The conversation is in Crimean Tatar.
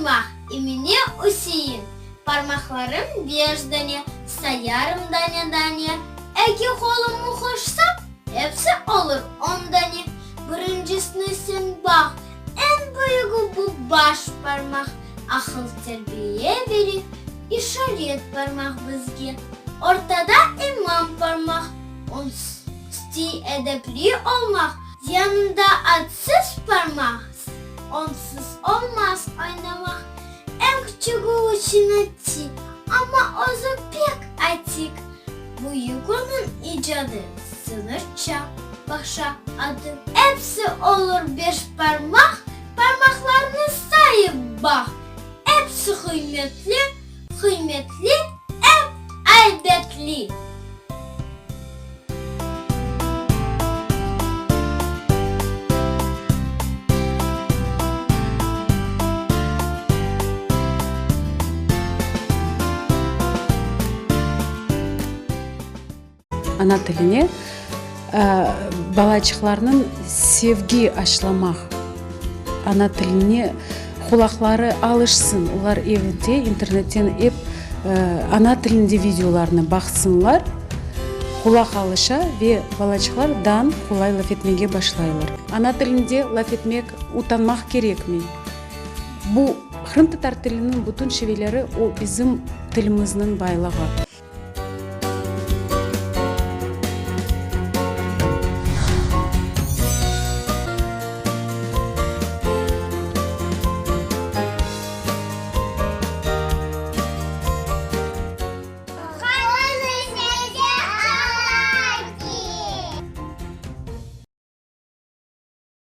parmaq, Emine Üsein. Parmaqlarım beş dane, Sayarım dane-dane. Eki qolumı qoşsam, Epsi olur on dane. Birincisini sen baq, Eñ büyügi bu baş parmaq. Aqıl terbiye bere, İşaret parmaq bizge. Ortada imam parmaq, Onsuz edepli olmaq. Yanında adsız parmaq, Onsuz olmaz oynamaq. Eñ küçügi üçünci, Amma özü pek atik. Büyük onıñ icadı, Sınırça paşa adı. Epsi olur beş parmaq, Parmaqlarnı sayıp baq. Epsi qıymetli, qıymetli, ep aybetli. Ana tiline balaçıqlarnıñ sevgi aşlamaq, ana tiline qulaqları alışsın, olar evde internetten ep ana tilinde videolarnı baqsınlar, qulaq alışa ve balaçıqlar dan qolay laf etmege başlaylar. Ana tilinde laf etmek utanmaq kerekmey. Bu qırımtatar tiliniñ bütün şiveleri o bizim tilimizniñ baylığı.